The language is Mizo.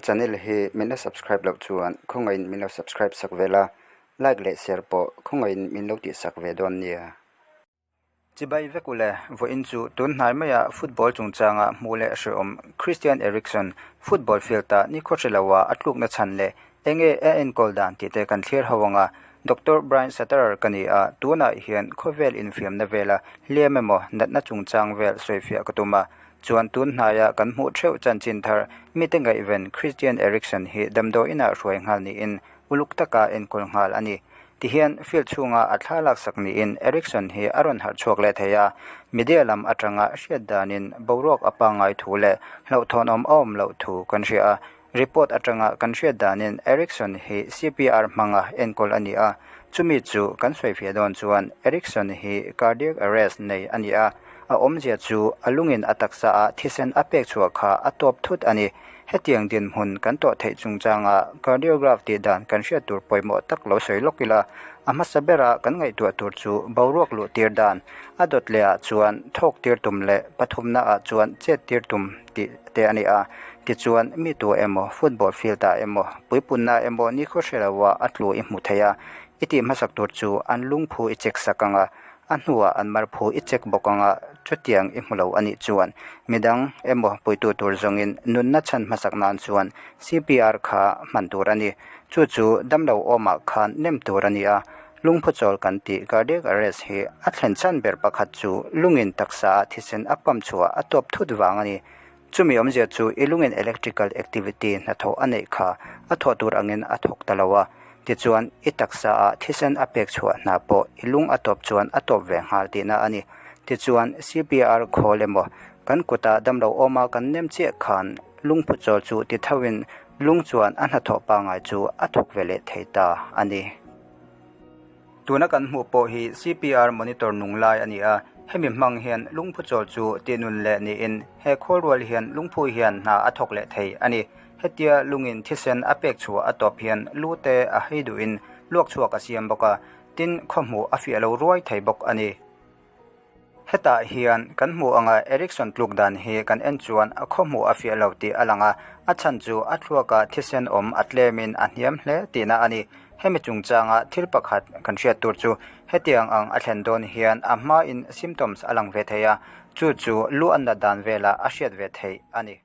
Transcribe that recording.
channel hi min la subscribe loh chuan khawngaihin min lo subscribe sak ve la, like leh share pawh khawngaihin min lo tihsak ve dawn nia. Chibai vek ule, vawiin chu tun hnai maia football chungchanga hmuh leh hrehawm Christian Eriksen football field-a nikhaw hre loa a tlukna chhan leh enge a enkawl dan tih te kan thlir ho ang a. Doctor Brian Sutterer ka ni a, tunah hian khawvel infiamna vela hliam emaw natna chungchang vel sawifiah ka tum a. Chuan tun hnaia kan hmuh theuh chanchin thar mite ngaihven Christian Eriksen hi damdawi inah hruai nghal niin uluk taka enkawl nghal a ni. Tihian field chhunga a thla laksak niin Eriksen hi a rawn harh chhuak leh thei a, media lam atanga hriat danin boruak a pangngai thu leh hlauhthawnawm a awm loh thu kan hria a. Report atanga kan hriat danin Eriksen hi CPR hmanga enkawl a ni a, chumi chu kan sawifiah dawn chuan Eriksen hi cardiac arrest nei a ni a, a awmzia chu a lungin a taksa a thisen a pek chhuah kha a tawp thut a ni. Hetiang dinhmun kan tawh theih chungchanga cardiograph tih dan kan hriat tur pawimawh tak lo sawi lawk ila, a hmasa bera kan ngaihtuah tur chu boruak luh tir dan, a dawt leh ah chuan thawk tir tum leh pathumna ah chuan chet tir tum tih te a ni a. Tichuan, mi tu emaw football field ah emaw puipunna emaw nikhaw hre lo ah a tlu i hmu thei a, i tih hmasak tur chu an lungphu i check sak ang a, A hnuah an mar phu i check bawk ang a, chutiang i hmu lo a nih chuan midang emaw puitu tur zawngin nunna chhan hmasak nan chuan CPR kha hman tur a ni. Chu chu damlo awmah khan nem tur a ni a, lungphu chawl kan tih cardiac arrest hi a thlen chhan ber pakhat chu lungin taksa ah thisen a pump chhuah a tawp thut vang a ni. Chumi awmzia chu i lungin electrical activity hnathawh a neih kha a thawh tur angin a thawk ta lo a, tichuan i taksa ah thisen a pek chhuah hna pawh i lung a tawp chuan a tawp ve nghal tihna a ni. Tichuan CPR khawl emaw kan kuta damlo awma kan nem chiah khan lungphu chawl chu ti tho in lung chuan a hnathawh pangngai chu a thawk ve leh thei ta a ni. Tuna kan hmuh pawh hi CPR monitor nung lai a ni a, hemi hmang hian lungphu chawl chu tihnun leh niin he khawl rual hian lungphu hian hna a thawk leh thei a ni. Hetia lungin thisen a pek chhuah a tawp hian lu te a hei duhin luak chhuak a siam bawk a, tin khawhmuh a fiah lo ruai thei bawk a ni. Hetah hian kan hmuh anga Erikson tluk dan hi kan en chuan a khawhmuh a fiah lo tih a lang a, a chhan chu a thluaka thisen awm a tlemin a hniam hle tihna a ni. Hemi chungchanga thil pakhat kan hriat tur chu hetiang ang a thlen dawn hian a hmain symptoms a lang ve thei a, chu chu lu an nat dan velah a hriat ve theih a ni.